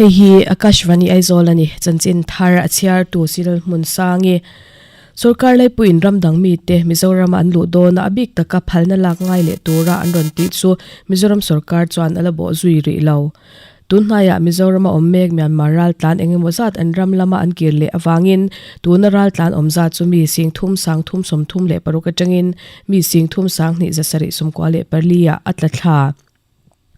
Hei hi Akashvani Aizawl a ni. Chanchin thar a chhiartu Cyril Hmunsangi. Sorkar laipuiin ramdang mite Mizorama an luh dawna a bik taka phalna lak ngai leh tura an rawn tih chu Mizoram sorkar chuan a la bawh zui rih lo. Tun hnaiah Mizorama awm mek Myanmar raltlan eng emaw zat an ram lama an kir leh avangin tuna raltlan awm zat chu mi sing thum sang thum 36 atangin mi sing thum sang hnih zasarih 94 ah a tla thla.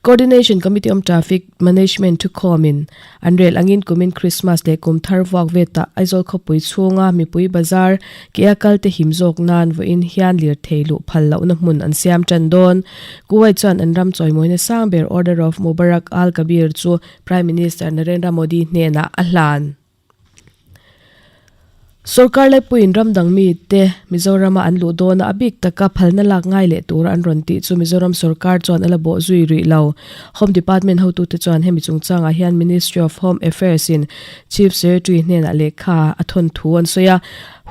Coordination Committee on Traffic Management thukhawmin an rel angin kumin Krismas leh kum thar vuak vetah Aizawl khawpui chhunga mipui bazar ke a kalte him zawk nan vawiin hian lirthei luh phal lohna hmun an siam tan dawn. Kuwait chuan an ram chawimawina sang ber Order of Mubarak Al Kabir chu Prime Minister Narendra Modi hnenah a hlan. Sorkar laipuiin ram dang mite Mizorama an luh dawna a bik taka phalna lak ngai leh tura an rawn tih chu Mizoram sorkar chuan a la bawh zui rih lo. Home Department hotute chuan hemi chungchangah hian Ministry of Home Affairs in Chief Secretary hnenah lehkha a thawn thu an sawi a,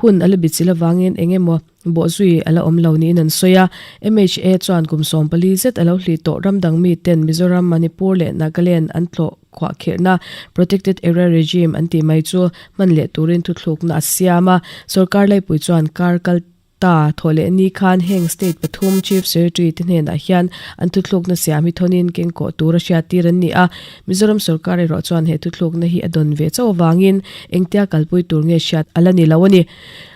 hun a la bichilh avangin eng emaw Bawhzui a la awm lo niin an sawi a. MHA chuan kum 14 zet a lo hlih tawh ram dang miten Mizoram, Manipur leh Nagaland an tlawh khuahkhirhna Protected Area Regime an tih mai chu hman leh turin thuthlukna a siam a. Sorkar laipui chuan kar kal ta thawh leh ni khan heng state pathum Chief Secretary te hnenah hian an thuthlukna siam hi thawnin kengkawh tur a hriattir an ni a. Mizoram sorkar erawh chuan he thuthlukna hi a dawn ve chauh avangin engtia kalpui tur nge hriat a la ni lo a ni.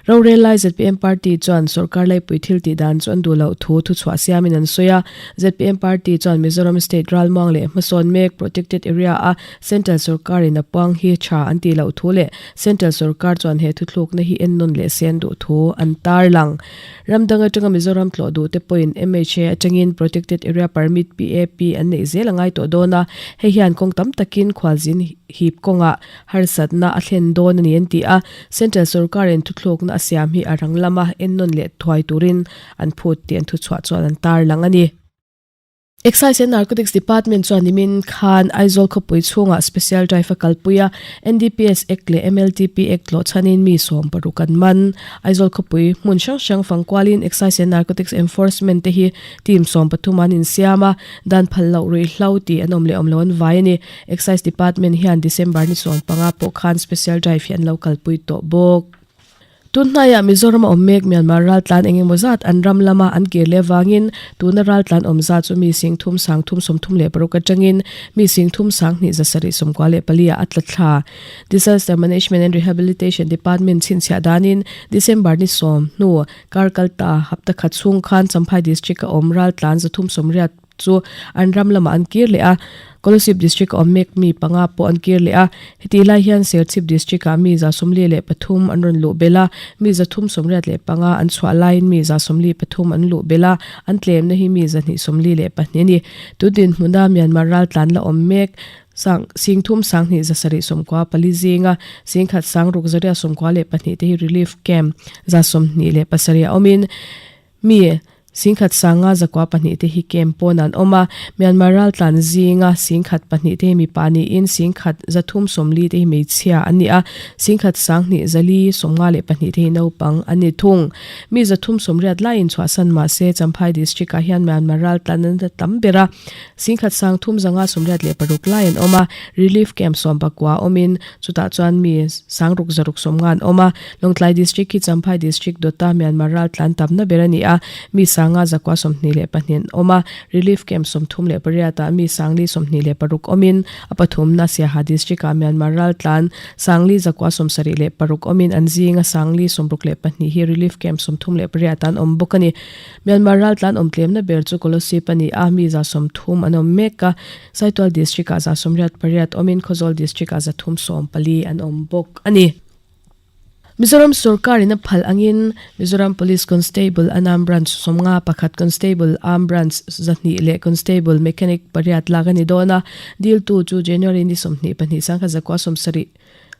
Rorel lai zpm party chuan sorkar laipui thil tih dan chu an duh loh thu thuchhuah siamin an sawi a. Zpm party chuan Mizoram state ralmuang leh hmasawn mek protected area a central sorkarin a puang hi tha an tih loh thu leh central sorkar chuan he thuthlukna hi ennawn leh sen duh thu an tarlang. Ram dang atanga Mizoram tlawh duh te pawhin mha atangin protected area permit, PAP, an neih zel a ngai tawh dawn a, hei hian kawng tam takin khualzin hip kawngah Harsatna a thlen dawn a ni an ti a, Central sorkarin thuthlukna a siam hi a rang lama ennawn leh thuai turin an phut tih an thuchhuah chuan an tarlang a ni. Excise and Narcotics Department chuan nimin khan Aizawl khawpui chhungah Special Drive a kalpui a, NDPS Act leh MLTP Act tlawh chhanin mi 60 an man. Aizawl khawpui hmun hrang hrang fangkualin Excise and Narcotics Enforcement te hi team 13 an insiam a, dan phal loh ruihhlo tih an awm leh awm lo an vai a ni. Excise Department hian December ni 15 pawh khan Special Drive hi an lo kalpui tawh bawk. Tun hnaiah Mizoram a awm mek Myanmar raltlan eng emaw zat an ram lama an kir leh avangin tuna raltlan awm zat chu mi sing thum sang thum 36 atangin mi sing thum sang hnih zasarih 94 ah a tla thla. Disaster Management and Rehabilitation Department chhinchhiah danin December ni 10 hnu kar kalta hapta khat chhung khan Champhai District a awm raltlan 380 chu an ram lamah an kir leh a, Kolasib District a awm mek mi panga pawh an kir leh a, hetih lai hian Serchhip District ah mi 73 an rawn luh belh a, mi 385 an chhuah laiin mi 43 an luh belh a, an tlemna hi mi 242 a ni. Tun dinhmuna Myanmar raltlan la awm mek sang sing thum sang hnih 794 zinga sing khat sang ruk zaria 92 te hi relief camp 27 a awmin mi Singkhat sanga zakua pahnihte hi camp pawn an awm a, Myanmar raltlan zinga singkhat pahnihte hi mipa niin singkhat 340 te hi hmeichhia an ni a, singkhat sanghnih zali 52 te hi naupang an ni thung. Mi 380 laiin chhuahsan mah se Champhai District ah hian Myanmar raltlan an la tam ber a, singkhat sang thum zanga 86 lai an awm a, relief camp 19 awmin Chutah chuan mi sangruk zaruk sawmnga an awm a, Lawngtlai District hi Champhai District dawta Myanmar raltlan tamna ber a ni a, mi sanga zakua 22 an awm a, Relief Camp 38 ah mi sangli 26 awmin, a pathumna Siaha District ah Myanmar raltlan sangli zakua 76 awmin an zinga sangli 62 hi Relief Camp 38 ah an awm bawk a ni. Myanmar raltlan awm tlemna ber chu Kolasib a ni a, mi 30 an awm mek a. Saitual District ah 88 awmin Khawzawl District ah 314 an awm bawk a ni. Mizoram sorkar in a phal angin Mizoram Police Constable Anam Branch 51 Constable Arm Branch 200 leh Constable Mechanic pariat lak a ni dawn a, diltu chu January ni 22 1970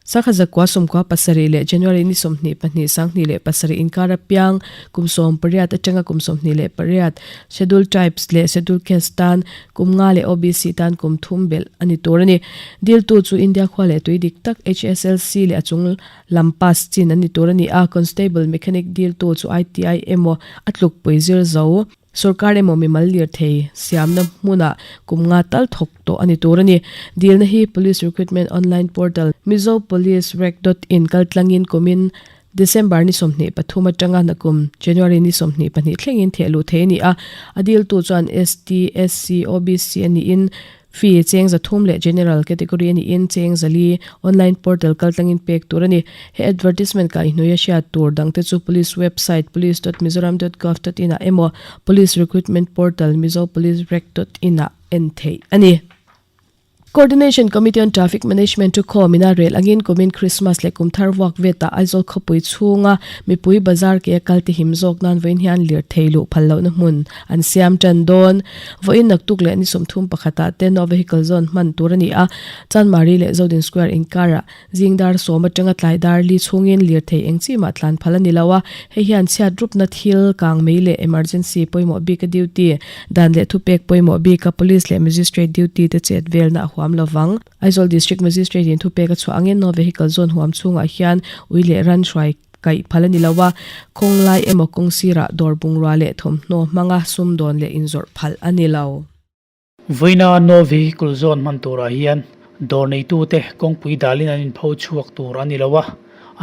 Sangha 97 leh January ni 22 2007 inkar apiang kum 18 atanga kum 28 Schedule Tribes leh Schedule Caste tan kum nga leh OBC tan kum thum belh a ni tur a ni. Diltu chu India khua leh tui dik tak HSLC leh a chung lam pass chin an ni tur a ni a, Constable Mechanic diltu chu ITI emaw a tlukpui zir zo. Sorkar emaw mimal lirthei siamna hmunah kum nga tal thawk tawh a ni tur a ni. Dilna hi Police Recruitment Online Portal mizopolicerec.in kaltlangin kumin December ni 23 atanga nakum January ni 22 thlengin theh luh theih a ni a. A diltu chuan ST, SC, OBC a niin Fee cheng 300 leh General category a niin cheng 400 online portal kaltlangin pek tur a ni. He advertisement kaihhnawih a hriat tur dangte chu Police website police dot mizoram dot gov dot in ah emaw Police recruitment portal mizopolicerec dot in ah en theih a ni. Coordination Committee on Traffic Management chu khawmin a rel angin kumin Christmas leh kum thar vuak vetah Aizawl khawpui chhunga mipui bazar ke a kal ti him zawk nan vawiin hian lirthei luh phal lohna hmun an siam tan dawn. Vawiin naktuk leh ni 31 ah te no vehicle zone hman tur a ni a, Chanmari leh Zodin Square inkarah zing dar sawm atanga tlai dar li chhungin lirthei eng chi mah tlan phal a ni lo a, hei hian chhiat rupna thil kang mei leh emergency pawimawh bika duty, dan leh thupek pawimawh bika police leh magistrate duty te chet velna a huam lovang. Aizawl District Magistrate in thupek a chhuah angin no vehicle zone huam chhungah hian ui leh ran hruai Kaih phal a ni lo a, kawng lai emaw kawng sirah dawr bungrua leh thawmhnaw hmanga sumdawn leh inzawrh phal a ni lo. Vawiina No Vehicle Zone hman turah hian dawr neitute kawngpui dalin an inpho chhuak tur a ni lo a,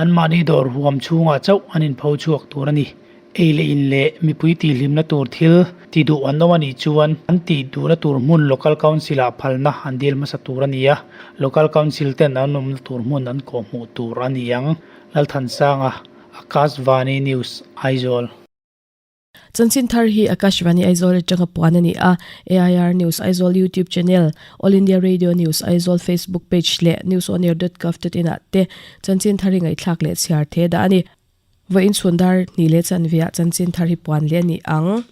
anmahni dawr huam chhungah chauh an inpho chhuak tur a ni. Ei leh in leh mipui tihhlimna tur thil ti duh an awm a nih chuan an tih duhna tur hmun Local Council-ah phalna an dil hmasa tur a ni a, Local Council ten an awmna tur hmun an kawhhmuh tur a ni ang. Lalthansanga, Akashvani News, Aizawl. Chanchin thar hi Akashvani Aizawl atanga puan a ni a, AIR News Aizawl YouTube channel, All India Radio News Aizawl Facebook page leh newsonair.gov.in ah te chanchin thar hi ngaihthlak leh chhiar the dah a ni. Vawiin chhun dar hnih leh chanveah chanchin thar hi puan leh a ni ang.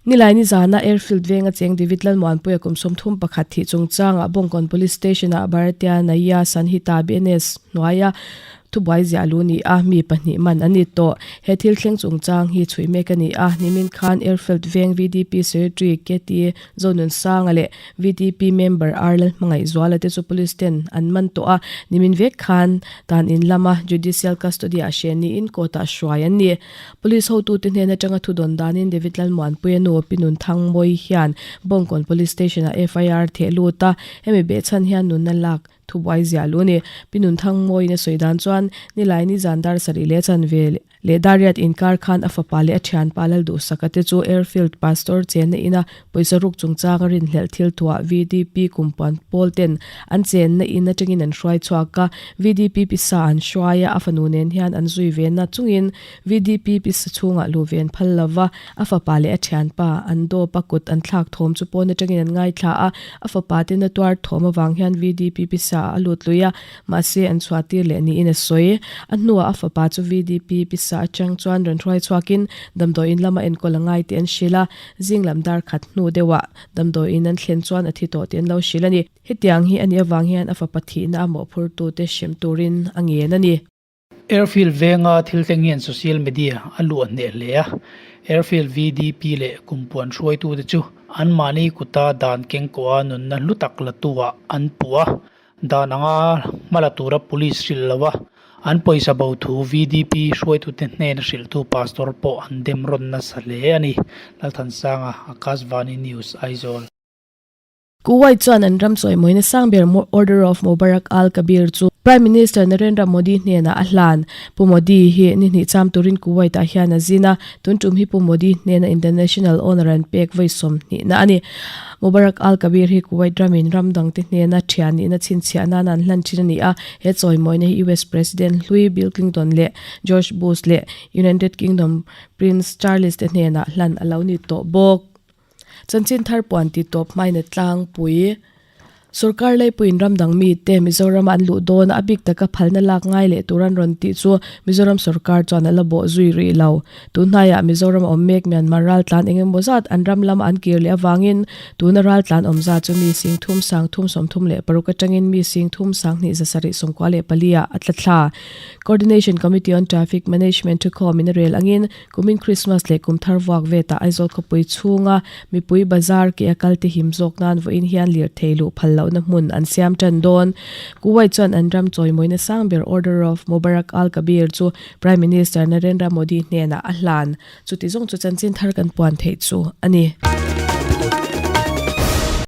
Nilaini zana Airfield venga cheng David Lalmuanpuia kum 31 thih chungchangah Bawngkawn Police Station-ah Bharatiya Naya Sanhita, BNS, hnuaia thubuai ziah lu ni a, mi pahnih man an ni tawh. He thil thleng chungchang hi chhui mek a ni a, nimin khan Airfield veng VDP Secretary KT Zonunsanga leh VDP member R Lalhmangaihzuala te chu Police ten an man tawh a, nimin vek khan tan in lama Judicial Custody-ah hren niin court-ah hruai an ni. Police hotute hnen atanga thu dawn danin David Lalmuanpuia nu Pi Nunthangmawi hian Bawngkawn Police Station-ah FIR theh lut a, hemi behchhan hian nunna lak thubuai ziah lu a ni. Pi Nunthangmawiin a sawi dan chuan Nilaini zan dar sarih leh chanve leh Dariat inkar khan a fapa leh a thianpa Lalduhsaka te chu Airfield Pastor chenna ina pawisa ruk chungchanga rinhlelh thil thuah VDP kumpuan pawl ten an chenna in atangin an hruai chhuak a, VDP pisa an hruai a, a fanu nen hian an zui ve na chungin VDP pisa chhungah luh ve an phal lo va, a fapa leh a thianpa an dawp a, kut an thlak thawm chu pawn atangin an ngaithla a, a fapa ten a tuar thawm avang hian VDP pisa ah a lut lui a, mahse an chhuah tir leh niin a sawi. A hnuah a fapa chu VDP pisa atang chuan rawn hruai chhuakin damdawiin lama enkawl a ngai tih an hrilh a, Zing lam dar khat hnu deuhah damdawiin an thlen chuan a thi tawh tih an lo hrilh a ni. Hetiang hi a nih avang hian a fapa thihna a mawhphurtute hrem turin a ngen a ni. Airfield venga thil thleng hian social media a luah hneh hle a, Airfield VDP leh kumpuan hruaitute chu anmahni kuta dan kengkawha nunna hlu tak latu-ah an puh a, Dan anga hma la tura police hrilh lo a, an pawisa bo thu VDP hruaitute hnena hrilhtu pastor pawh an dem rawn nasa hle a ni. Lalthansanga, Akashvani News, Aizawl. Kuwait chuan an ram chawimawina sang ber Order of Mubarak Al Kabir chu Prime Minister Narendra Modi hnenah a hlan. Pu Modi hi ni hnih cham turin Kuwait ah hian a zin a, tun tum hi Pu Modi hnena International Honour an pek vawi 20 na a ni. Mubarak Al Kabir hi Kuwait ramin ram dangte hnena thian nihna chhinchhiah nana an hlan thin a ni a, he chawimawina hi US President hlui Bill Clinton leh George Bush leh United Kingdom Prince Charles te hnenah hlan a lo ni tawh bawk. Chanchin thar puan ti tawp hmaina tlangpui. Sorkar leipuiin ram dang mite Mizorama an luh dawn a bik taka phalna lak ngai leh tur an rawn tih chu Mizoram sorkar chuan a la bawh zui rih lo. Tun hnaiah Mizoram a awm mek Myanmar raltlan eng emaw zat an ram lama an kir leh avangin tuna raltlan awm zat chu mi sing thum sang thum 36 atangin mi sing thum sang hnih zasarih 94 ah a tla thla. Coordination Committee on Traffic Management thukhawmin a rel angin Kumin Christmas leh kum thar vuak vetah Aizawl khawpui chhunga mipui bazar ke a kal te him zawk nan vawiin hian lirthei luh phal loh. lohna hmun an siam tan dawn. Kuwait chuan an ram chawimawina sang ber Order of Mubarak Al Kabir chu Prime Minister Narendra Modi hnenah a hlan. Chuti zawng chu chanchin thar kan puan theih chu a ni.